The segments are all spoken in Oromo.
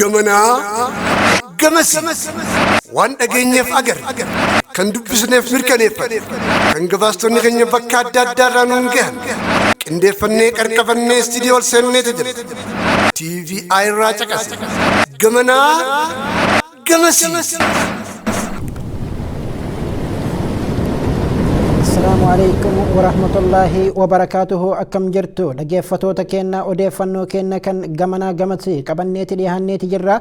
Gamanaa gamasii waan dhageenyeef agarre kan dubbisneef mirkaneeffanne kan gabaastonni keenya bakka adda addaa irraa nuun gahan qindeeffannee qarqabannee istiidiyoo ol seenneetu jira. TV irraa caqase. Gamanaa gamasii. Assalaamu alaikum warahmatullaahi wabarakaatuhu. Akkam jirtu dhaggeeffatoota keenya? Odeeffannoo keenya kan gamanaa gamatti qabanneeti dhiyaanneeti jirra.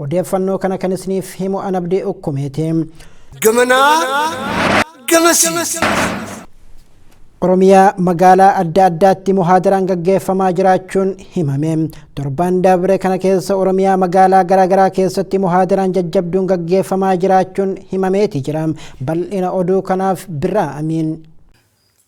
Odeeffannoo kana kan isiniif himu Anabdii Ukkumeeti. Gamanaa gamasii. Oromiyaa magaalaa adda addaatti muhaadaraan gaggeeffamaa jiraachuun himame. Torban dabre kana keessa Oromiyaa magaalaa garaagaraa keessatti muhaadaraan jajjabduun gaggeeffamaa jiraachuun himameeti jira. Bal'ina oduu kanaaf Birraa Amiin.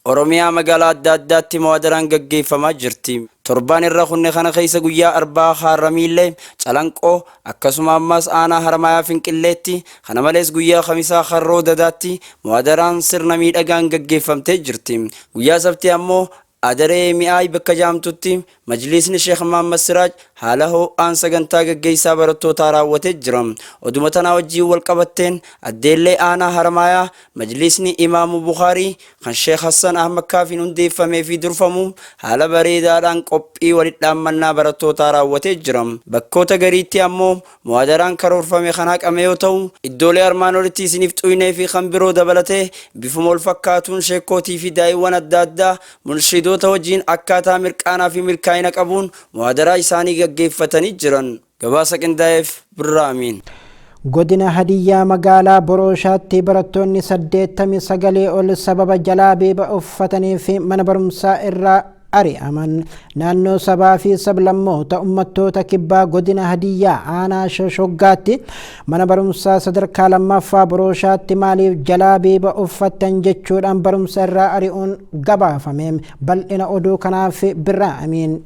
Oromiyaa magaalaa adda addaatti muhaadaraan gaggeeffamaa jirti. Torbaan irra kunne kana keessa guyyaa Arbaa Haaramiillee, Calanqoo, akkasuma ammas aanaa Harmaayaa Finqilleetti, kana malees guyyaa Kamisaa Harroo Dadaatti muhaadaraan sirna miidhagaan gaggeeffamtee jirti. Guyyaa Sabtii ammoo Adaree Mi'aay bakka jaamtutti Majliisni Sheekh Mahammad Siraaj haala ho'aan sagantaa gaggeessaa barattootaa raawwatee jira. Oduma tanaa wajjiin wal qabatteen Addeellee aanaa Haramaayaa Majliisni Imaamu Bukhaarii kan Sheekh Hassan Ahmad Kaafiin hundeeffamee fi durfamu haala bareedaadhaan qophii walidhaammannaa barattootaa raawwatee jira. Bakkoota gariitti ammoo muhaadaraan karoorfame kan haqame yoo ta'u, iddoolee armaan olitti isiniif xuynee fi kan biroo dabalatee bifuma wal fakkaatuun sheekkootii fi daa'iiwwan adda addaa munshidoota wajjiin akkaataa mirqaanaa fi milkaa'ina qabuun muhaadaraa isaanii gaggeeffatanii jiran. Gabaasa qindaa'eef Birraa Amiin. Godina Hadiyyaa magaalaa Borooshaatti barattoonni 89 ol sababa jalaabiiba uffatanii fi mana barumsaa irraa ari'aman. Naannoo sabaa fi sablammoota uummattoota kibbaa godina Hadiyyaa aanaa Shoshoggaatti mana barumsaa sadarkaa lammaffaa Borooshaatti maaliif jalaabiiba uffattan jechuudhaan barumsa irraa ari'uun gabaafame. Bal'ina oduu kanaaf Birraa Amiin.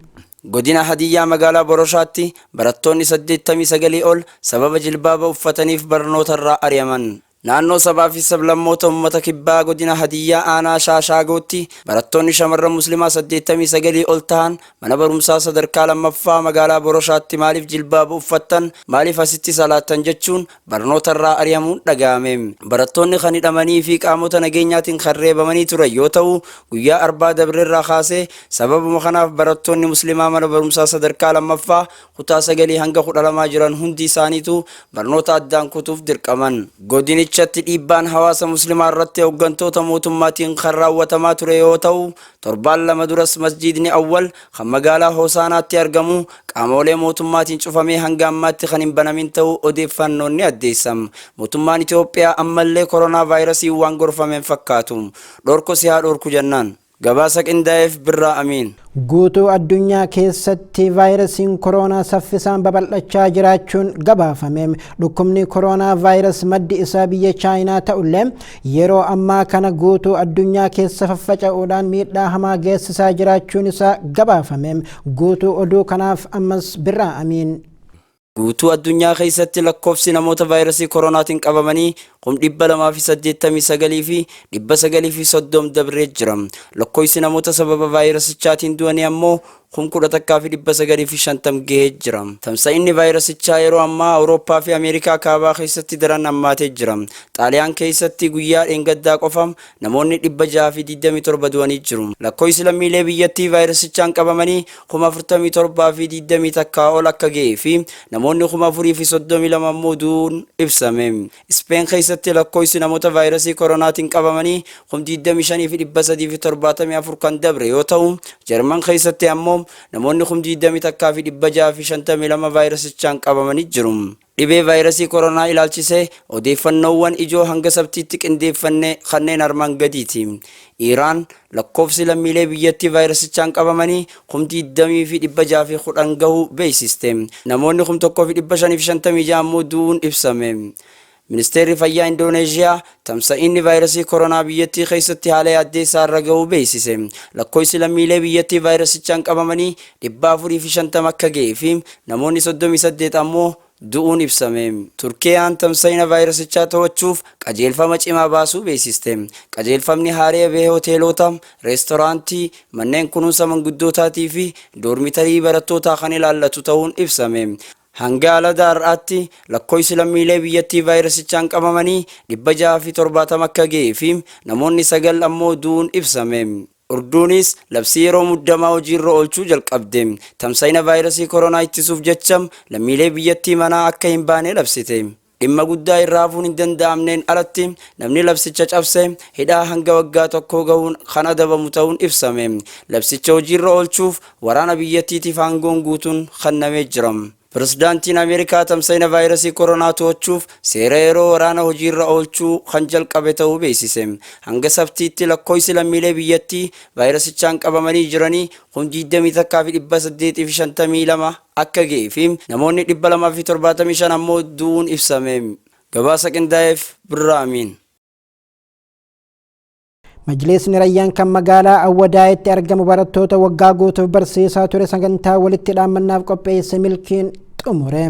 Godina Hadiyyaa magaalaa Boroshaatti barattoonni 89 ol sababa jilbaaba uffataniif barnoota irraa ari'aman. Naannoo sabaa fi sablammoota uummata kibbaa godina Hadiyyaa aanaa Shaashaagootti barattoonni shamarran muslimaa 89 ol tahan mana barumsaa sadarkaa lammaffaa magaalaa Boroshaatti maaliif jilbaaba uffattan, maaliif asitti salaattan jechuun barnoota irraa ari'amuun dhaga'ame. Barattoonni kan hidhamanii fi qaamota nageenyaatiin kan reebamanii turan yoo ta'u, guyyaa Arbaa dabrerraa kaasee sababuma kanaaf barattoonni muslimaa mana barumsaa sadarkaa lammaffaa kutaa 9 hanga 12 jiran hundi isaaniitu barnoota addaan kutuuf dirqaman. Godinichatti dhiibbaan hawaasa muslimaa irratti hoggantoota mootummaatiin kan raawwatamaa ture yoo ta'u, torbaan lama duras masjiidni Awwal kan magaalaa Hoosaanaatti argamu qaamoolee mootummaatiin cufamee hanga ammaatti kan hin banamin ta'uu odeeffannoon ni addeessa. Mootummaan Itoophiyaa ammallee koronaa vaayirasiin waan gorfame hin fakkaatu. Dhorku si haa dhorku jennaan. Gabaasa qindaa'eef Birraa Amiin. Guutuu addunyaa keessatti vaayirasiin koronaa saffisaan babal'achaa jiraachuun gabaafame. Dhukkubni koronaa vaayirasi maddi isaa biyya Chaayinaa ta'ullee yeroo ammaa kana guutuu addunyaa keessa faffaca'uudhaan miidhaa hamaa geessisaa jiraachuun isaa gabaafame. Guutuu oduu kanaaf ammas Birraa Amiin. Guutuu addunyaa keessatti lakkoofsi namoota vaayirasii koronaatiin qabamanii 289,930 dabree jira. Lakkoofsi namoota sababa vaayirasichaatiin du'anii ammoo 11,950 gahee jira. Tamsa'inni vaayirasichaa yeroo ammaa Awurooppaa fi Ameerikaa kaabaa keessatti daran hammaatee jira. Xaaliyaan keessatti guyyaa dheengaddaa qofa namoonni 627 du'anii jiru. Lakkoofsi lammiilee biyyattii vaayirasichaan qabamanii 47,021 ol akka ga'ee fi namoonni 4,032 ammoo du'uun ibsame. Ispeen keessatti lakkoofsi namoota vaayirasii koronaatiin qabamanii 25,374 kan dabre yoo ta'u, Jarman keessatti ammoo namoonni 21,652 vaayirasichaan qabamanii jiru. Dhibee vaayirasii koronaa ilaalchisee odeeffannoowwan ijoo hanga Sabtiitti qindeeffanne kanneen armaan gadiiti. Iiraan lakkoofsi lammiilee biyyattii vaayirasichaan qabamanii 20,610 gahuu beeksiste. Namoonni 1,556 ammoo du'uun ibsame. Ministeerri Fayyaa Indooneezhiyaa tamsa'inni vaayirasii koronaa biyyattii keessatti haala yaaddeessaa irra gahuu beeksise. Lakkoofsi lammiilee biyyattii vaayirasichaan qabamanii 450 akka ga'ee fi namoonni 38 ammoo du'uun ibsame. Turkiyaan tamsa'ina vaayirasichaa to'achuuf qajeelfama cimaa baasuu beeksiste. Qajeelfamni haaraya bahe hoteelota, reestoraantii, manneen kunuunsa manguddootaatii fi doormitarii barattootaa kan ilaallatu ta'uun ibsame. Hanga alada har'aatti lakkoofsi lammiilee biyyattii vaayirasichaan qabamanii 670 akka ga'ee fi namoonni 9 ammoo du'uun ibsame. Urduunis labsii yeroo muddamaa hojiirra oolchuu jalqabde. Tamsa'ina vaayirasii koronaa ittisuuf jecha lammiilee biyyattii manaa akka hin baane labsite. Dhimma guddaa irraa hafuun hin danda'amneen alatti namni labsicha cabse hidhaa hanga waggaa 1 gahuun kan adabamu ta'uun ibsame. Labsicha hojiirra oolchuuf waraana biyyattiitiif aangoon guutuun kennamee jira. Pirezidaantiin Ameerikaa tamsa'ina vaayirasii koronaa to'achuuf seera yeroo waraana hojiirra oolchuu kan jalqabe ta'uu beeksise. Hanga Sabtiitti lakkoofsi lammiilee biyyattii vaayirasichaan qabamanii jiranii 21,852 akka ga'ee fi namoonni 275 ammoo du'uun ibsame. Gabaasa qindaa'eef Birraa Amiin. Majlisni Rayyaan kan magaalaa Awwadaayitti argamu barattoota waggaa guutuuf barsiisaa ture sagantaa walitti dhaammannaaf qopheesse milkiin xumure.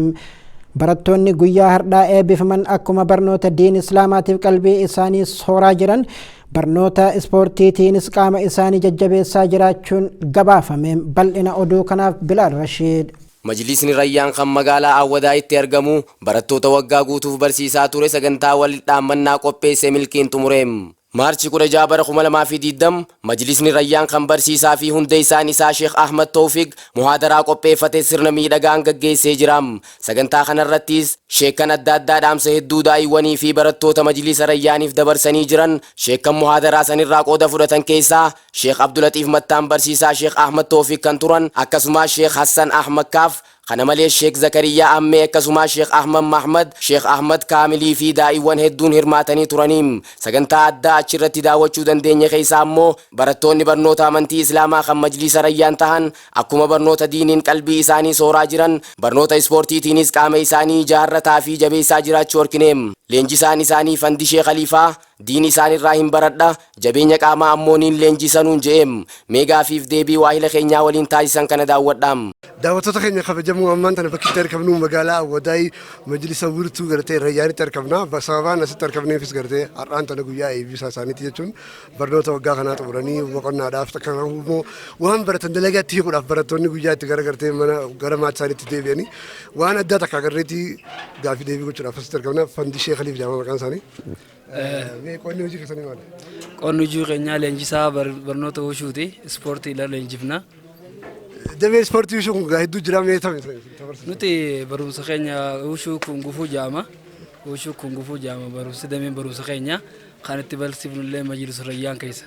Barattoonni guyyaa har'aa eebbifaman akkuma barnoota diin Islaamaatiif qalbii isaanii sooraa jiran, barnoota ispoortiitiinis qaama isaanii jajjabeessaa jiraachuun gabaafame. Bal'ina oduu kanaaf Bilaal Rashiid. Majlisni Rayyaan kan magaalaa Awwadaayitti argamu barattoota waggaa guutuuf barsiisaa ture sagantaa wal dhaammannaa qopheesse milkiin xumure. Maarchi 16 bara 2020 Majlisni Rayyaan kan barsiisaa fi hundeessaan isaa Sheekh Ahmad Tawfiq muhaadaraa qopheeffate sirna miidhagaan gaggeessee jira. Sagantaa kanarrattis sheekan adda addaa dhaamsa hedduu daa'iwwanii fi barattoota Majlisa Rayyaaniif dabarsanii jiran. Sheekan muhaadaraa sanirraa qooda fudhatan keessaa Sheekh Abdulatiif Mattaan barsiisaa Sheekh Ahmad Tawfiq kan turan, akkasumas Sheekh Hassan Ahmad Kaaf, kana malees Sheekh Zakariyaa Ammee, akkasumas Sheekh Ahmad Mahmad, Sheekh Ahmad Kaamilii fi daa'iwwan hedduun hirmaatanii turaniim. Sagantaa addaa achirratti daawwachuu dandeenye keessaa ammoo barattoonni barnoota amantii Islaamaa kan Majlisa Rayyaan tahan akkuma barnoota diiniin qalbii isaanii sooraa jiran, barnoota ispoortiitiinis qaama isaanii ijaarrataa fi jabeessaa jiraachuu argineem. Leenjisaan isaanii Fandishee Khaliifaa diin isaanirraa hin baradha, jabeenya qaamaa ammoo niin leenjisanuun je'eem. Mee gaafiif deebii waahila keenyaa waliin taasisan kana daawwadhaam. Daawwattoota keenya kabajamoo, ammaan tana bakki itti argamnu magaalaa Awwadaay majlisa wirtuu gartee Rayyaanitti argamna. Sababaan asitti argamneefis gartee har'aan tana guyyaa eebbisaa isaaniiti, jechuun barnoota waggaa kanaa xumuranii boqonnaadhaaf, kanaafuu immoo waan baratan dalagaatti hiikuudhaaf barattoonni guyyaa itti gara gartee mana gara maatii isaaniitti deebi'anii waan addaa takka agarreetti gaafii deebii gochuudhaaf asitti argamna. Fandishee Khaliif jedhama maqaan isaanii. Mee qonni hojii keessanii maali? Qonni hojii keenyaa leenjisaa barnoota wushuuti. Ispoortii leenjifna. Damee ispoortii wushuu kun hedduu jira, mee tame? Nuti barumsa keenya wushuu kung fu jedhama. Wushuu kung fu jedhama barumsi dameen barumsa keenya kan itti barsiifnu illee Majlisa Rayyaan keessa.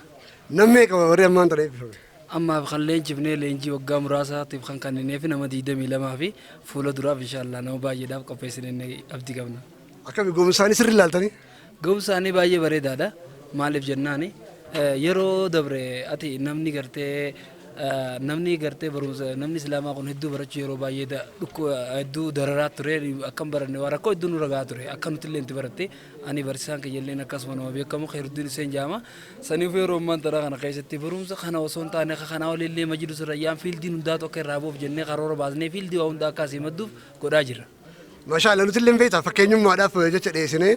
Namni qaba warri ammaan tana eebbifame? Ammaaf kan leenjifnee leenjii waggaa muraasaatiif kan kennineef nama 22 fi fuula duraaf inshaallah nama baay'eedhaaf qopheessinee abdii qabna. Akkami, ga'umsa isaanii sirri ilaaltanii? Ga'umsa isaanii baay'ee bareedaadha. Maaliif jennaani, yeroo dabre ati namni gartee barumsa namni Islaamaa kun hedduu barachuu yeroo baay'ee hedduu dararaa ture. Akkam baranne waa rakkoo hedduu nurra gahaa ture. Akka nuti illee itti baratte, ani barsiisaan kiyya illee akkasuma nama beekamu Khairuddin Hussein jedhama. Saniif yeroo ammaan tana kana keessatti barumsa kana osoo hin taane akka kanaa olillee Majlisa Rayyaan fiildiin hundaatu akka irraa bu'uuf jennee karoora baasnee fiildii waa hundaa akka asii madduuf godhaa jirra. Maashaa Allah, nuti illee beektaa fakkeenyummaadhaaf jecha dhiyeessinee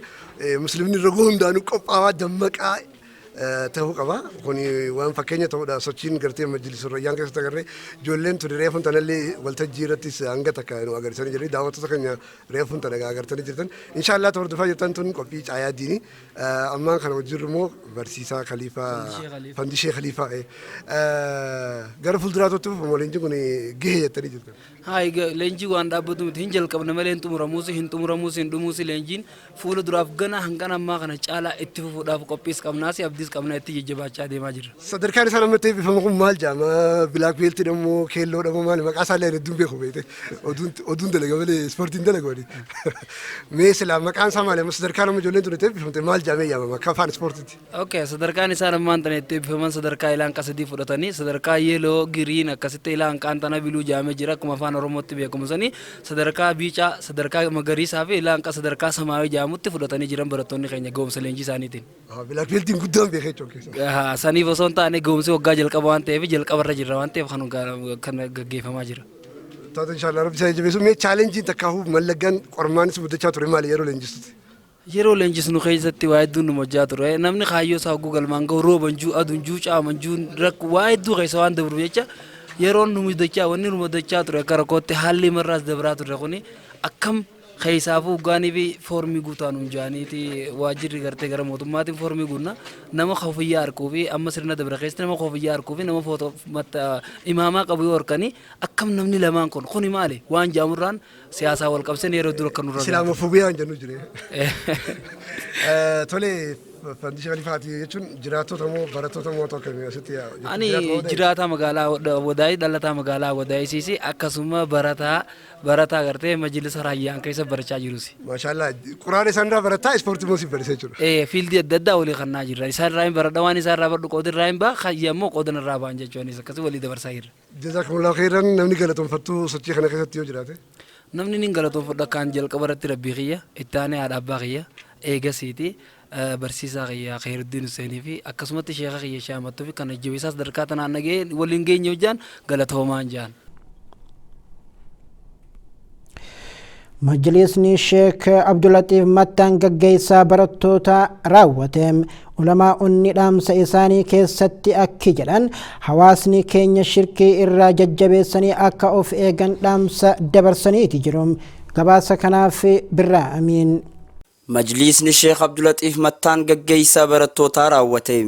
musliimni roguu hundaanuu qophaa'aa dammaqaa ta'uu qaba. Kuni waan fakkeenya ta'uudha. Sochiin gartee Majlisa Rayyaan keessatti agarree ijoolleen tuni reefuun tanallee waltajjii irrattis hanga takka nu agarsiisanii jirani. Daawwattoota keenya, reefuun tana agartanii jirtan. Inshaallah hordofaa jirtan tun qophii caayaa diinii. Ammaan kana wajjirru immoo barsiisaa Khaliifaa, Fandishee Khaliifaa. Gara fuulduraatti leenjiin kun gahee jettanii jirtan. Haa, leenjii waan dhaabbatu miti. Hin jalqabne malee hin xumuramuus, hin xumuramuus, hin dhumuus. Leenjiin fuula duraaf gana hanqana ammaa kana caalaa itti fufuudhaaf qophiis qabnaas, abdiis qabna, itti jajjabaachaa deemaa jirra. Sadarkaan isaan ammatti eebbifamu kun maal jedhama? Black belt moo keelloodha moo maali? Maqaa isaallee hedduun beeku beekte. Oduun dalaga malee ispoortiin dalaga wali. Mee silaa maqaan isaa maali? Amma sadarkaan amma ijoolleen tun itti eebbifamte maal jedhamee yaamama akka afaan ispoortiitti? Okay, sadarkaan isaan ammaan tana itti eebbifaman sadarkaa ilaan qasadii fudhatanii sadarkaa yellow, green, akkasitti ilaan qaantana blue jedhamee jira. Akkuma afaan Oromootti beekamu sanii sadarkaa biicaa, sadarkaa magariisaa fi ilaan sadarkaa samaawii jedhamutti fudhatanii jiran barattoonni keenya ga'umsa leenjii isaaniitiin. Black beltiin guddaan beekee jechuudha. Saniif osoo hin taane ga'umsi waggaa jalqaba waan ta'eef jalqabarra jirra waan ta'eef kan gaggeeffamaa jira. Taata, inshaallah rabbi isaa jabeessu. Mee challengeiin takkaafuu mallaggaan qormaanis muddachaa ture maali yeroo leenjistutti? Yeroo leenjisnu keessatti waa hedduun nu hojjaa ture. Namni kaayyoo isaa hogguu galmaan gahu rooban juu, aduun juu, caaman juu, rakkoo waa hedduu keessa waan dabru jecha yeroon nu mudachaa, wanni nu mudachaa ture akka rakkootti haalli marraas dabraa ture kuni Akkam keessaafuu hoggaanii fi foormii guutaa nuun jaaniiti, waajjirri gartee gara mootummaatiin foormii guunna, nama koofiyyaa harkuu fi amma sirna dabra keessatti nama koofiyyaa harkuu fi nama footoo imaamaa qabu yoo harkanii, akkam namni lamaan kun kuni maali waan jaamurraan siyaasaa wal qabsan yeroo dura akka nurra. Islaamofobiyaan jennu jire. Tole, Fandisha Khalifaati jechuun jiraattota moo barattoota moo tokko asitti? Ani jiraataa magaalaa Wadaayii, dhalataa magaalaa Wadaayisiisi, akkasuma barataa gartee majlisa Raayyaan keessa barachaa jirus. Maashaallah, quraana isaan irraa barataa, ispoortii moo siif barsiisa jechuudha. Fiildii adda addaa walii kannaa jirra. Isaan irraa hin baradha, waan isaan irraa baradhu qooda irraa hin ba'a, kayya immoo qooda irraa ba'an jechuunis akkasii walii dabarsaa jirra. Jazakumullahu khairan. Namni galatoonfattuu sochii kana keessatti yoo jiraate? Namni nin galatoonfadhu akkaan jalqaba irratti rabbii kiyya, itti aanee haadha abbaa kiyya, eegasiiti barsiisaa kiyya Khairuddin Huseenii fi akkasumatti sheeka kiyya Shaamattuu fi kan jabeessaas sadarkaa tanaan nagee waliin geenye hojjaan galatoomaan jaan. Majlisni Sheek Abdulatiif Mattaan gaggeessaa barattoota raawwate. Ulamaa'onni dhaamsa isaanii keessatti akki jedhan: hawaasni keenya shirkii irraa jajjabeessanii akka of eegan dhaamsa dabarsaniiti jiru. Gabaasa kanaaf Birraa Amiin. Majlisni Sheekh Abdulatiif Mattaan gaggeessaa barattootaa raawwate.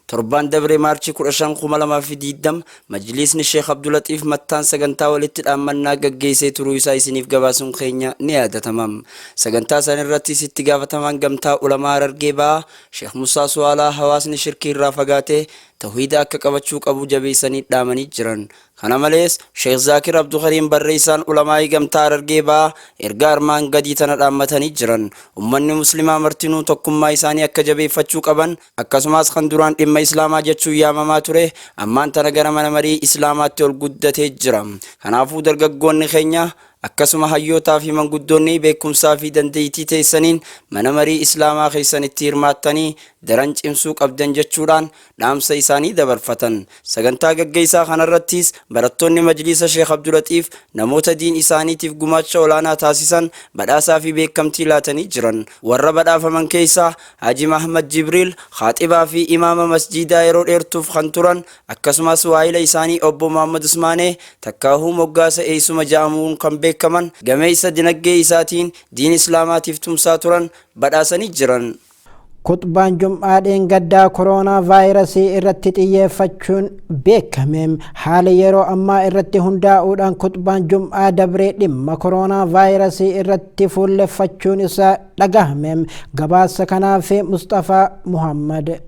Torbaan dabree Maarchii 15, 2020 majlisni Sheekh Abdulatiif Mattaan sagantaa walitti dhaammannaa gaggeessee turuu isaa isiniif gabaasuun keenya ni yaadatama. Sagantaa san irratti itti gaafatamaan gamtaa ulamaa Harargee Ba'aa Sheekh Musaa Suwaalaa hawaasni shirkii irraa fagaatee tawhiida akka qabachuu qabu jabeessanii dhaamanii jiran. Kana malees Sheekh Zaakir Abdukariim, barreessaan ulamaa'ii gamtaa Harargee Ba'aa, ergaa armaan gadii tana dhaammatanii jiran. Ummanni muslimaa martinuu tokkummaa isaanii akka jabeeffachuu qaban, akkasumas kan duraan dhimma islaamaa jechuun yaamamaa ture ammaan tana gara mana marii islaamaatti ol guddatee jira. Kanaafuu dargaggoonni keenya, akkasuma hayyootaa fi manguddoonni, beekumsaa fi dandeettii teessaniin mana marii islaamaa keessanitti hirmaattanii daran cimsuu qabdan jechuudhaan dhaamsa isaanii dabarfatan. Sagantaa gaggeessaa kanarrattis barattoonni majliisa Sheekh Abdulatiif namoota diin isaaniitiif gumaacha olaanaa taasisan badhaasaa fi beekamtii laatanii jiran. Warra badhaafaman keessaa Haji Mahmad Jibriil, khaaxibaa fi imaama masjiidaa yeroo dheertuuf kan turan, akkasumas waayila isaanii obbo Muhammad Usmaanee takkaahuu moggaasa eessuma ja'amuun kan beekaman, gameessa dinagdee isaatiin diin islaamaatiif tumsaa turan badhaasanii jiran. Kutbaan Jum'aa dheengaddaa kooroonaa vaayirasii irratti xiyyeeffachuun beekame. Haala yeroo ammaa irratti hundaa'uudhaan kutbaan Jum'aa dabree dhimma kooroonaa vaayirasii irratti fuulleffachuun isaa dhagahame. Gabaasa kanaaf Mustafaa Muhammad.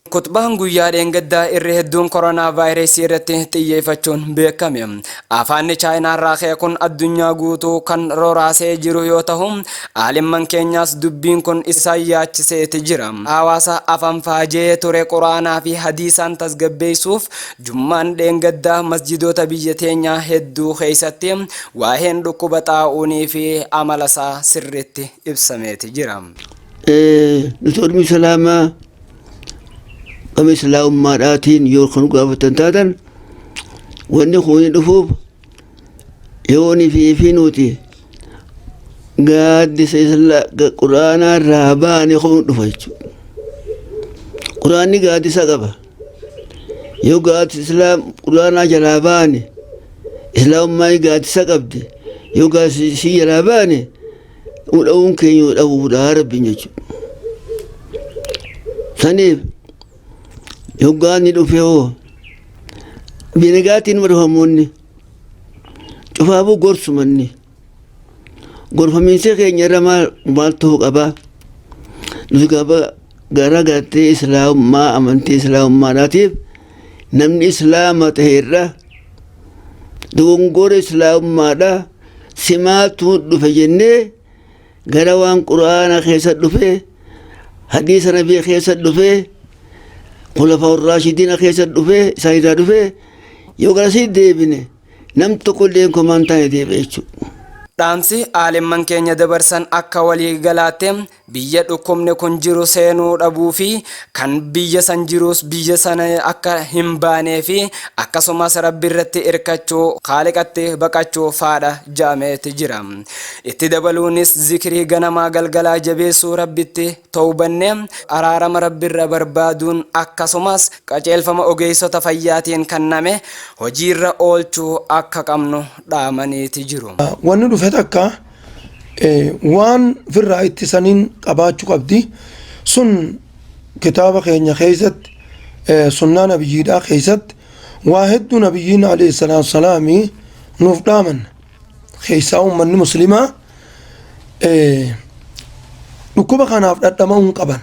Kutbaan guyyaa dheengaddaa irri hedduun koronaa vaayirasii irratti xiyyeeffachuun beekame. Afaanni Chaayinaarraa ka'e kun addunyaa guutuu kan roraasee jiru yoo ta'u, aalimman keenyaas dubbiin kun isaan yaachiseeti jira. Hawaasa afaan faajee ture quraanaa fi hadiisaan tasgabbeessuuf Jummaan dheengaddaa masjidoota biyya teenyaa hedduu keessatti waa'een dhukkuba xaa'uunii fi amala isaa sirriitti ibsameeti jira. Nuti ormi islaamaa gama islaamummaadhaatiin yoo kan gaafatan taatan, wanni kun dhufuuf yoonii fi nuti gaaddisa quraanaa irraa baane kun dhufa jechuudha. Quraanni gaaddisa qaba. Yoo gaaddisa islaam quraanaa jalaa baane, islaamummaan gaaddisa qabdi. Yoo gaaddisa jalaa baane, dhabuun keenya dhabuudha rabbiin jechuudha. Saniif yoggaan dhufe hoo binegaatiin marfamoonni cufaafuu gorsumanni gorfamiinsa keenya irra maal maal ta'uu qabaa? Nuti gaafa gara gartee islaamummaa, amantii islaamummaadhaatiif, namni islaama ta'e irra dogongora islaamummaadha simaatu dhufe jennee gara waan quraana keessa dhufe, hadiisa nabii keessa dhufe, khulafaa raashidiina keessa dhufe, isaan irraa dhufe yoo garasii deebine, nam tokko illee komaan taane deebi'e jechuudha. Dhaamsi aalimman keenya dabarsan akka walii galaatti biyya dhukkubni kun jiru seenuu dhabuu fi kan biyya san jirus biyya sana akka hin baanee fi akkasumas rabbi irratti irkachuu, kaaliqatti baqachuu faadha ja'ameeti jira. Itti dabaluunis zikrii ganamaa galgalaa jabeessuu, rabbitti tawbanne araarama rabbirra barbaaduun, akkasumas qajeelfama ogeessota fayyaatiin kenname hojiirra oolchuu akka qabnu dhaamaniiti jiru. Wanni dhufe takka Waan firraa ittisaniin qabaachuu qabdi. Sun kitaaba keenya keessatti, sunnaa nabiyyiidhaa keessatti waa hedduu nabiyyiin alayhi salaatu salaami nuuf dhaaman. Keessaa uummanni muslimaa dhukkuba kanaaf dhadhama'uu hin qaban.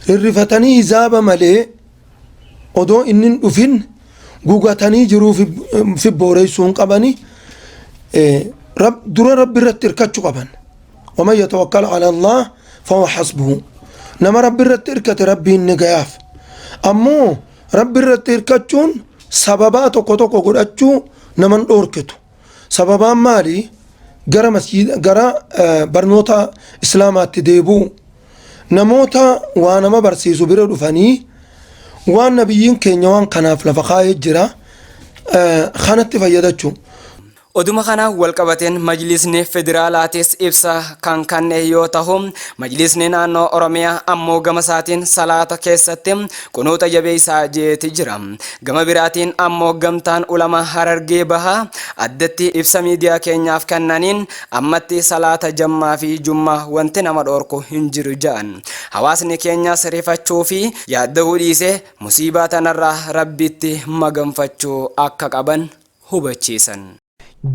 Rirrifatanii hizaaba malee odoo inni hin dhufin gugatanii jiruu fi booreessuu hin qabani. Dura Rabbi irratti hirkachuu qaban. Waman yatawakkal ala Allah fahuwa hasbuhu. Nama Rabbi irratti hirkate Rabbiin ni gayaaf. Ammoo Rabbi irratti hirkachuun sababaa tokko tokko godhachuu naman dhoorkitu. Sababaan maali? Gara masjiida, gara barnoota Islaamaatti deebi'u. Namoota waa nama barsiisu bira dhufanii waan nabiyyiin keenya waan kanaaf lafa kaa'ee jira kanatti fayyadachuu. Oduma kana walqabateen Majlisni Federaalaatis ibsa kan kanne yoo tahu, Majlisni naannoo Oromiyaa ammoo gama isaatiin salaata keessatti kunuuta jabeessaa jeeti jira. Gama biraatiin ammoo gamtaan ulamaa Harargee Bahaa addatti ibsa miidiyaa keenyaaf kennaniin ammatti salaata jammaa fi jummaa wanti nama dhoorku hin jiru ja'an. Hawaasni keenyas rifachuu fi yaaddahuu dhiisee musiibaa tanarraa Rabbitti maganfachuu akka qaban hubachiisan.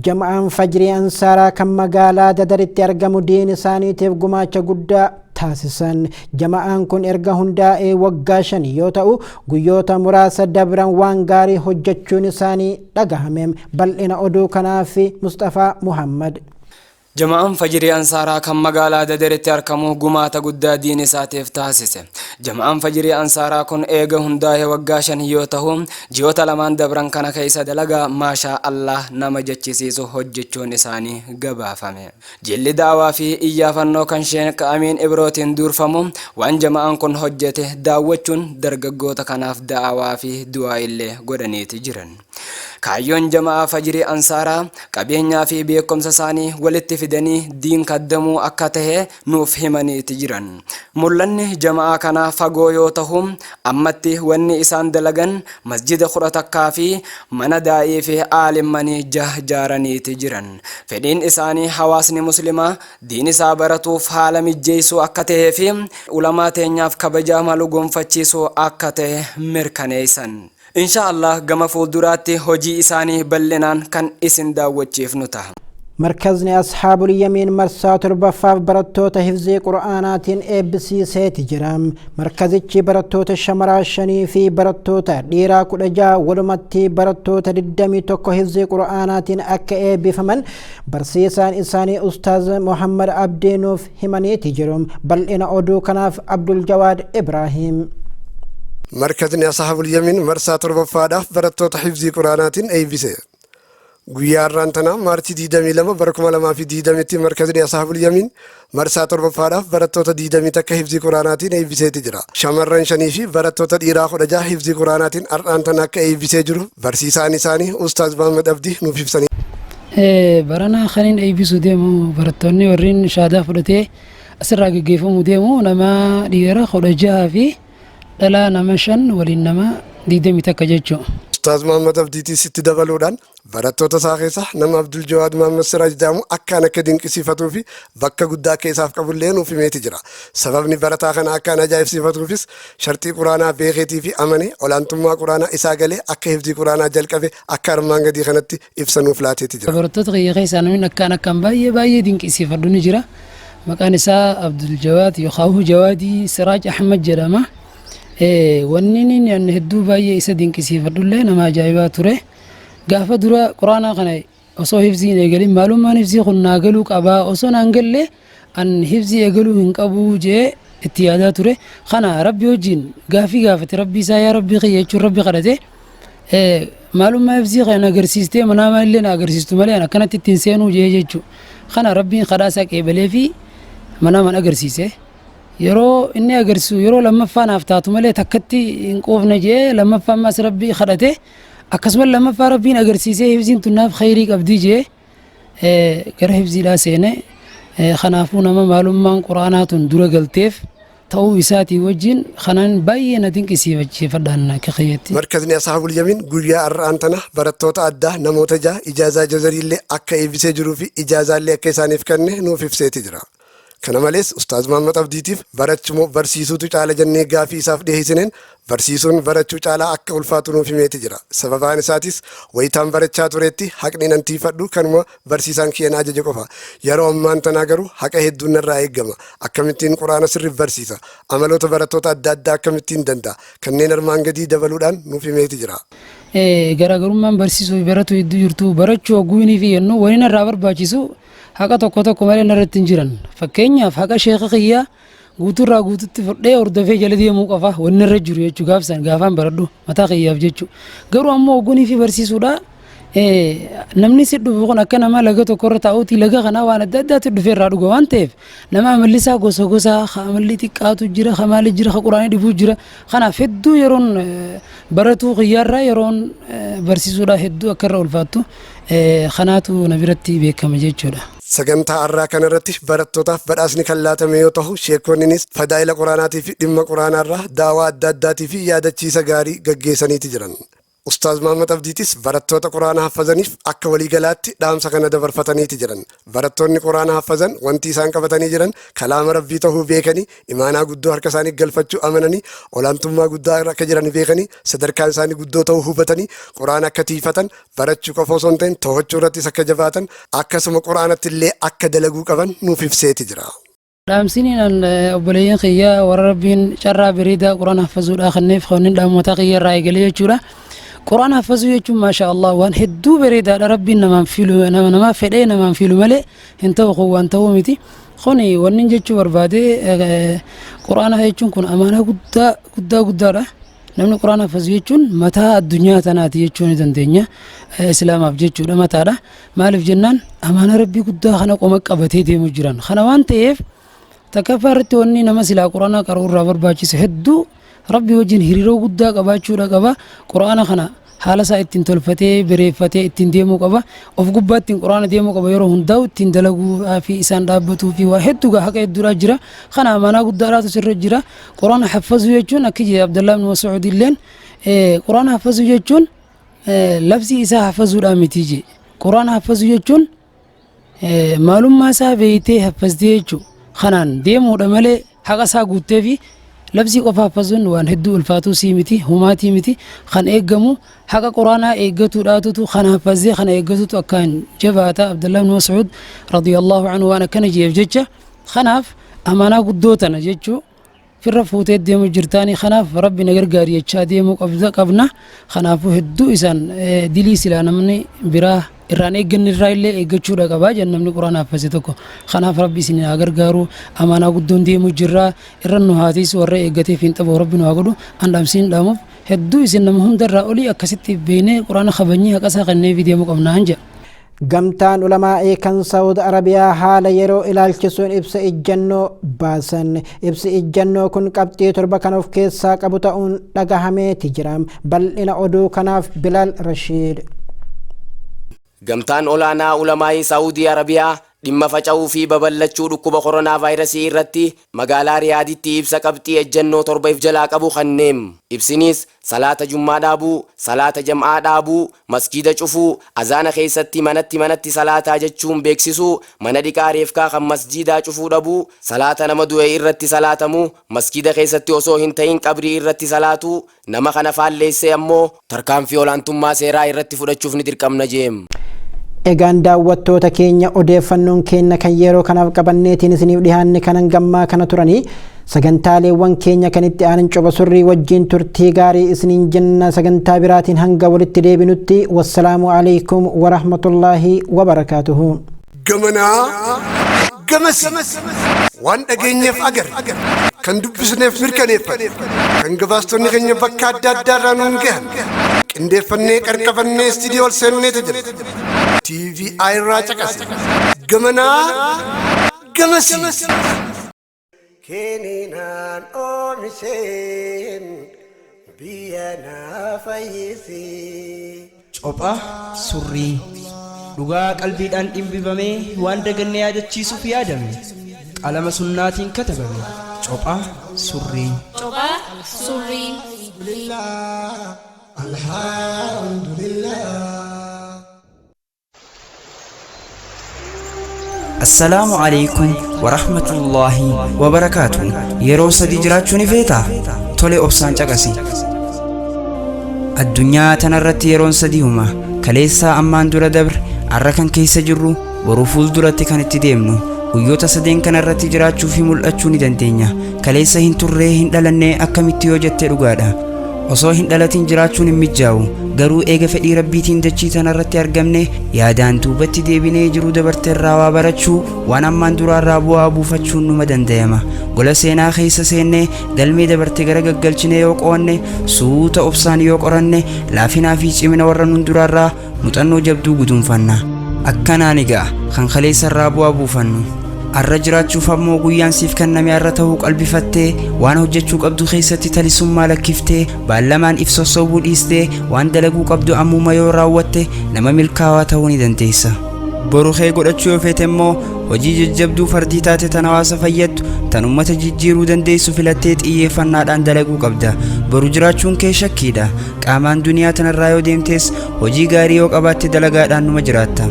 Jama'aan Fajrii Ansaaraa kan magaalaa Dadaritti argamu diin isaaniitiif gumaacha guddaa taasisan. Jama'aan kun erga hundaa'ee waggaa 5 yoo ta'u, guyyoota muraasa dabran waan gaarii hojjechuun isaanii dhagahame. Bal'ina oduu kanaaf Mustafaa Muhammad. Jama'aan Fajrii Ansaaraa kan magaalaa Dadaritti argamu gumaata guddaa diin isaatiif taasise. Jama'aan Fajrii Ansaaraa kun eega hundaa'ee waggaa 5 yoo ta'u, ji'oota lamaan dabran kana keessa dalagaa maashaa Allah nama jechisiisu hojjechuun isaanii gabaafame. Jilli daawaa fi iyyaafannoo kan Sheek Amiin Ibrootiin durfamu waan jama'aan kun hojjete daawwachuun dargaggoota kanaaf da'awaa fi du'aa illee godhaniiti jiran. Kaayyoon jama'aa Fajrii Ansaaraa qabeenyaa fi beekumsa isaanii walitti fidanii diin kaddamuu akka tahe nuuf himaniiti jiran. Mul'anni jama'aa kanaa fagoo yoo tahu, ammatti wanni isaan dalagan masjida 11 fi mana daa'ii fi aalimmanii 6 jaaraniiti jiran. Fedhiin isaanii hawaasni muslimaa diin isaa baratuuf haala mijjeessuu akka tahee fi ulamaa teenyaaf kabajaa malu gonfachiisuu akka tahe mirkaneessan. Insha Allah gama fuulduraatti hojii isaanii bal'inaan kan isin daawwachiifnu ta'a. Markazni Ashaabul Yamiin marsaa 7ffaaf barattoota hifzii Qur'aanaatiin eebbisiiseeti jira. Markazichi barattoota shamaraa 5 fi barattoota dhiiraa 16 walumatti barattoota 21 hifzii Qur'aanaatiin akka eebbifaman barsiisaan isaanii Ustaaz Muhammad Abdii nuuf himaniiti jiru. Bal'ina oduu kanaaf Abdul Jawaad Ibraahiim. Markazni Ashaabul Yamiin marsaa 7ffaadhaaf barattoota hifzii Qur'aanaatiin eebbise. Guyyaa har'aan tana Maarchii 22 bara 2020tti markazni Ashaabul Yamiin marsaa 7ffaadhaaf barattoota 21 hifzii Qur'aanaatiin eebbiseeti jira. Shamarran 5 fi barattoota dhiiraa 16 hifzii Qur'aanaatiin har'aan tana akka eebbisee jiru barsiisaan isaanii Ustaaz Muhammad Abdii nuuf ibsanii. Barana kaniin eebbisuu deemu barattoonni warreen shaadaa fudhatee asirraa gaggeeffamuu deemu nama dhiira 16 fi dhalaa nama 5 waliin nama 21 jechuudha. Ustaaz Muhammad Abdiitis itti dabaluudhaan barattoota isaa keessa nama Abdul Jawaad Muhammad Siraaj jedhamu akkaan akka dinqisiifatuu fi bakka guddaa akka isaaf qabullee nuuf himeeti jira. Sababni barataa kana akkaan ajaa'ibsiifatuufis sharxii Quraanaa beekeetii fi amane olaantummaa Quraanaa isaa galee akka hifzii Quraanaa jalqabe akka armaan gadii kanatti ibsa nuuf laateeti jira. Barattoota kiyya keessaa namni akkaan akkaan baay'ee baay'ee dinqisiifadhu ni jira. Maqaan isaa Abdul Jawaad yookaan Jawaadii Siraaj Ahmad jedhama. Wanni inni hedduu baay'ee isa dinqisiifadhullee nama ajaa'ibaa ture. Gaafa dura Quraanaa kana osoo hifzii hin eegalin maalummaan hifzii kun naa galuu qabaa osoo naan galle an hifzii eegaluu hin qabu jee itti yaadaa ture. Kana Rabbi wajjin gaafii gaafate Rabbi isaa yaa Rabbi kiyya jechuun Rabbi kadhate. Maalummaa hifzii kana agarsiistee manaamaa illee na agarsiistu malee an akkanatti ittiin seenuu jee jechuudha. Kana Rabbiin kadhaa isaa qeebalee fi manaamaan agarsiise. Yeroo inni agarsiisu yeroo lammaffaa naaf taatu malee takkatti hin quufne jee lammaffaa ammas Rabbi kadhate. Akkasuma lammaffaa Rabbiin agarsiisee hifziin tun naaf khayrii qabdii jee gara hifziidhaa seene. Kanaafuu nama maalummaan Quraanaa tun dura galteef Ta'uu isaatii wajjin kanaan baay'ee na dinqisiifadhaan akka kiyyatti. Markazni Ashaabul Yamiin guyyaa har'aan tana barattoota addaa namoota 6 ijaazaa jazariillee akka eebbisee jiruu fi ijaazaallee akka isaaniif kenne nuuf ibseeti jira. Kana malees Ustaaz Muhammad Abdiitiif barachuu moo barsiisuutu caala jennee gaafii isaaf dhiheessineen barsiisuun barachuu caalaa akka ulfaatu nuuf himeeti jira. Sababaan isaatis wayitaan barachaa turetti haqni nan tiifadhu kanuma barsiisaan kiyya na ajaje qofa. Yeroo ammaan tanaa garuu haqa hedduun narraa eeggama. Akkamittiin Qur'aana sirriif barsiisa? Amaloota barattoota adda addaa akkamittiin danda'a? Kanneen armaan gadii dabaluudhaan nuuf himeeti jira. Garaagarummaan barsiisuu fi baratuu gidduu jirtu barachuu hogguu fi jennu wani narraa barbaachisu haqa tokko tokko malee narratti hin jiran. Fakkeenyaaf haqa sheeka kiyyaa guutuurraa guututti fudhee hordofee jala deemuu qofa wanni irra jiru jechuu gaafsan gaafaan baradhu mataa kiyyaaf jechuu. Garuu ammoo hoggunii fi barsiisuudha namni si dhufu kun akka nama laga tokko irra taa'uuti, laga kana waan adda addaatti dhufee irraa dhuga waan ta'eef, nama amalli isaa gosa gosa, amalli xiqqaatu jira, maali jira, quraanii dhibuu jira. Kanaaf hedduu yeroon baratuu kiyyaarraa yeroon barsiisuudha hedduu akka irra ulfaattu kanaatu na biratti beekama jechuudha. Sagantaa har'aa kanarratti barattootaaf badhaasni kan laatame yoo ta'u, sheekonninis fadaa'ila quraanaatii fi dhimma quraanaarraa daawaa adda addaatii fi yaadachiisa gaarii gaggeessaniiti jiran. Ustaaz Muhammad Abdiitis barattoota quraana haffazaniif akka waliigalaatti dhaamsa kana dabarfataniiti jiran. Barattoonni quraana haffazan wanti isaan qabatanii jiran kalaama rabbii ta'uu beekanii, imaanaa guddoo harka isaanii galfachuu amananii, olaantummaa guddaa irra akka jiran beekanii, sadarkaan isaanii guddoo ta'uu hubatanii, quraana akka tiifatan, barachuu qofa osoo hin ta'in to'achuu irrattis akka jabaatan, akkasuma quraanatti illee akka dalaguu qaban nuuf ibseeti jira. Dhaamsiniin an obboleeyyan kiyya warra rabbiin carraa bareedaa quraana haffazuudhaa kenneef kanneen dhaamotaa kiyya irraa eegalee jechuudha. Quraana haffazuu jechuun maasha Allah waan hedduu bareedaadha, rabbiin namaan filu, nama namaa fedhee namaan filu malee hin ta'u, kun waan ta'uu miti. Kuni wanni jechuu barbaade, quraana jechuun kun amaanaa guddaa guddaa guddaadha. Namni quraana haffazu jechuun mataa addunyaa tanaati jechuu ni dandeenya. Islaamaaf jechuudha mataadha. Maaliif jennaan, amaana rabbii guddaa kana qoma qabatee deemu jiran. Kana waan ta'eef, takkaffaa irratti wanni nama silaa quraana qara'uu irraa barbaachisu hedduu rabbii wajjin hiriiroo guddaa qabaachuudha qaba. Quraana kana haala isaa ittiin tolfatee bareeffatee ittiin deemuu qaba. Of gubbaa ittiin quraana deemuu qaba, yeroo hundaa'u ittiin dalaguu fi isaan dhaabbatuu fi waa hedduu haqa hedduudhaa jira. Kana amaanaa guddaadhaatu sirra jira. Quraana haffazuu jechuun akka jedhe Abdallaa ibn Mas'uud illeen, quraana haffazuu jechuun labsii isaa haffazuudhaa miti je. Quraana haffazuu jechuun maalummaa isaa beeytee haffaztee jechuu, kanaan deemuudha malee haqa isaa guuttee fi labsii qofa haffazuun waan hedduu ulfaatuu sii miti, humaatii miti. Kan eeggamu haqa quraanaa eeggatuudhaatutu kana haffazee kana eeggatutu akkaan jabaata. Abdullah ibn Mas'uud radiyallahu anhu waan akkana jeef jecha. Kanaaf amaanaa guddoo tana jechuu firra fuutee deemu jirtaanii, kanaaf rabbi na gargaari jechaa deemuu qabna. Kanaafuu hedduu isaan dilii silaa namni biraa irraan eegganne irraa illee eeggachuudha qabaa jedhan namni quraana haffase tokko. Kanaaf rabbi isin haa gargaaru, amaanaa guddoon deemu jirraa, irra nu haatiis warra eeggateef hin xabu rabbi nu haa godhu. An dhaamsiin dhaamuuf hedduu isin nama hundarraa olii akkasitti beeknee quraana kabajnee haqa isaa kenneefii deemuu qabna hanja. Gamtaan ulamaa'ii kan Saawud Arabiyaa haala yeroo ilaalchisuun ibsa ijjannoo baasan. Ibsi ijjannoo kun qabxii 7 kan of keessaa qabu ta'uun dhagahameeti jira. Bal'ina oduu kanaaf Bilaal Rashiid. Gamtaan olaanaa ulamaa'ii Saawudii Arabiyaa dhimma faca'uu fi babal'achuu dhukkuba koronaa vaayirasii irratti magaalaa Riyaaditti ibsa qabxii ejjennoo 7 if jalaa qabu kanneem. Ibsinis salaata jummaa dhaabuu, salaata jam'aa dhaabuu, masjida cufuu, azaana keessatti manatti manatti salaataa jechuun beeksisuu, mana dhiqaa reefkaa kan masjidaa cufuu dhabuu, salaata nama du'e irratti salaatamu masjida keessatti osoo hin ta'in qabrii irratti salaatuu, nama kana faalleessee ammoo tarkaanfii olaantummaa seeraa irratti fudhachuuf ni dirqamna jeem. Egaan daawwattoota keenya, odeeffannoon keenya kan yeroo kanaaf qabanneetiin isiniif dhiyaanne kanan gammaa kana turanii, sagantaaleewwan keenya kan itti aanan coba surrii wajjin turtii gaarii isiniin jenna. Sagantaa biraatiin hanga walitti deebinutti, wassalaamu alaikum warahmatullaahi wabarakaatuhu. Gamanaa gamasi waan dhageenyeef agarre, kan dubbisneef mirkaneeffanne, kan gabaastonni keenya bakka adda addaarraa nuun gahan qindeeffannee qarqabannee istiidiyoo ol seenneeti jira. TV irraa caqase gamanaa gamasi. Keninaan oomisheen biyya naa fayyisi. Copha surrii dhugaa qalbiidhaan dhimbifamee waan daganne yaadachiisuuf yaadame, qalama sunnaatiin katabame. Cophaa surrii. Cophaa surrii. Assalaamu alaykum warahmatullaahi wabarakaatu. Yeroo sadi jiraachuu ni feetaa? Tole, obsaan caqasi. Addunyaa tanarratti yeroon sadii huma. Kaleessaa ammaan dura dabre, arra kan keessa jirru, boruu fuulduratti kan itti deemnu. Guyyoota sadeen kanarratti jiraachuu fi mul'achuu ni dandeenya. Kaleessa hin turree, hin dhalannee, akkamitti yoo jette, dhugaadha. Osoo hin dhalatin jiraachuun hin mijjaa'u. Garuu eega fedhii Rabbiitiin dachii tanarratti argamne, yaadaan duubatti deebinee jiruu dabarte irraa waa barachuu, waan ammaan duraarraa bu'aa buufachuun numa danda'ama. Gola seenaa keessa seennee galmee dabarte gara gaggalchinee yoo qo'anne, suuta obsaan yoo qoranne, laafinaa fi cimina warra nun duraarraa muuxannoo jabduu guduunfanna. Akkanaan egaa kan kaleessa irraa bu'aa buufannu. Arra jiraachuuf ammoo guyyaan siif kenname arra ta'uu qalbifattee, waan hojjechuu qabdu keessatti talisummaa lakkiftee, baallamaan if sossobuu dhiistee, waan dalaguu qabdu ammuma yoo raawwatte, nama milkaawaa ta'uu ni dandeessa. Boru kee godhachuu yoo feete immoo, hojii jajjabduu fardii taate, tan hawaasa fayyaddu, tan ummata jijjiiruu dandeessu filattee xiyyeeffannaadhaan dalaguu qabda. Boru jiraachuun kee shakkiidha. Qaamaan duniyaa tanarraa yoo deemtes, hojii gaarii yoo qabaatte dalagaadhaan numa jiraatta.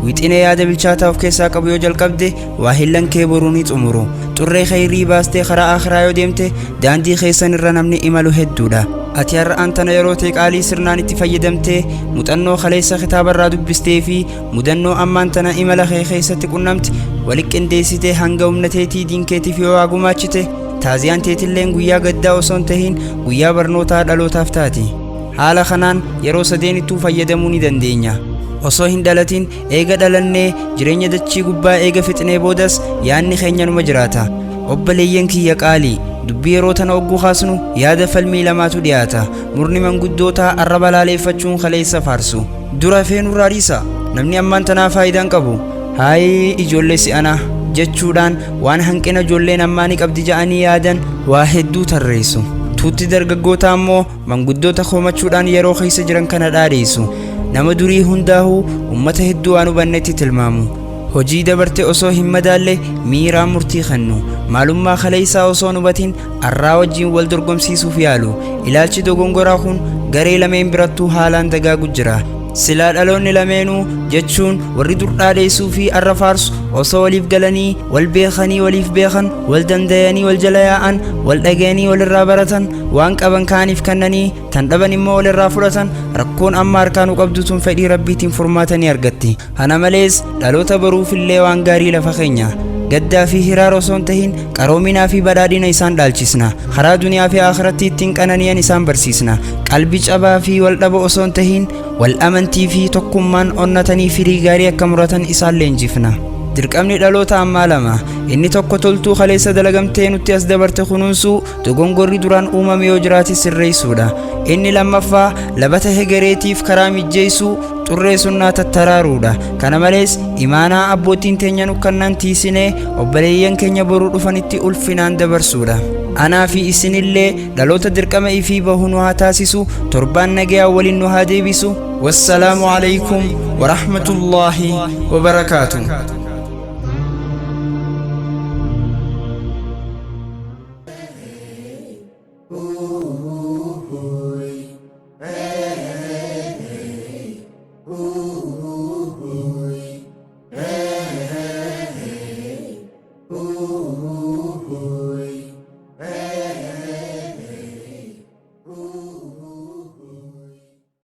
Wixinee yaada bilchaataa of keessaa qabu yoo jalqabde, waa hillan kee boruu ni xumuru. Xurree khayrii baastee karaa akhiraa yoo deemte, daandii keessan irra namni imalu hedduudha. Ati har'aan tana yeroo ta'e qaalii sirnaan itti fayyadamtee, muuxannoo kaleessa kitaabarraa dubbistee fi mudannoo ammaan tana imala kee keessatti qunnamte walitti qindeessitee, hanga humna teetii diin keetiif yoo waa gumaachite, taaziyaan teetilleen guyyaa gaddaa osoo hin tahin guyyaa barnootaa dhalootaaf taati. Haala kanaan yeroo sadeenittuu fayyadamuu ni dandeenya. Osoo hin dhalatin, eega dhalannee, jireenya dachii gubbaa eega fixnee boodas yaanni keenya numa jiraata. Obboleeyyan kiyya qaalii, dubbii yeroo tana ogguu kaasnu yaada falmii lamaatu dhiyaata. Murni manguddootaa arraba laaleeffachuun kaleessa faarsu. Dura feenurraa dhiisa, namni ammaan tanaa faayidaan qabu. Haayii ijoollee si'anaa jechuudhaan waan hanqina ijoolleen ammaa ni qabdi ja'anii yaadan waa hedduu tarreessu. Tuutti dargaggootaa immoo manguddoota komachuudhaan yeroo keessa jiran kana dhaadheessu. Nama durii hundaa'uu ummata hedduu waan hubannetti tilmaamu. Hojii dabarte osoo hin madaalle miiraan murtii kennu. Maalummaa kaleessaa osoo hin hubatin arraa wajjin wal dorgomsiisuuf yaalu. Ilaalchi dogongoraa kun garee lameen birattuu haalaan dagaagu jira. Silaa dhaloonni lameenuu, jechuun warri dur dhaadheessuu fi arra faarsu, osoo waliif galanii, wal beekanii waliif beekan, wal dandayanii wal jala yaa'an, wal dhagayanii walirraa baratan, waan qaban kaaniif kennanii, tan dhaban immoo walirraa fudhatan, rakkoon amma harkaanuu qabdu tun fedhii Rabbiitiin furmaata ni argatti. Kana malees dhaloota baruufillee waan gaarii lafa keenya. Gaddaa fi hiraara osoo hin tahin qaroominaa fi badhaadhina isaan dhaalchisna. Karaa duniyaa fi akhiratti ittiin qanani'an isaan barsiisna. Qalbi cabaa fi wal dhaba osoo hin tahin wal amantii fi tokkummaan onnatanii firii gaarii akka muratan isaan leenjifna. Dirqamni dhaloota ammaa lama. Inni tokko toltuu kaleessa dalagamtee nutti as dabarte kunuunsuu, dogongorri duraan uumame yoo jiraate sirreessuudha. Inni lammaffaa labata hegereetiif karaa mijjeessuu, xurree sunnaa tattaraaruudha. Kana malees imaanaa abbootiin teenya nu kennan tiisinee obboleeyyan keenya boruu dhufanitti ulfinaan dabarsuudha. Anaa fi isinillee dhaloota dirqama ifii bahu nu haa taasisu, torbaan nagayaa waliin nu haa deebisu. Wassalaamu alaykum warahmatullaahi wabarakaatu.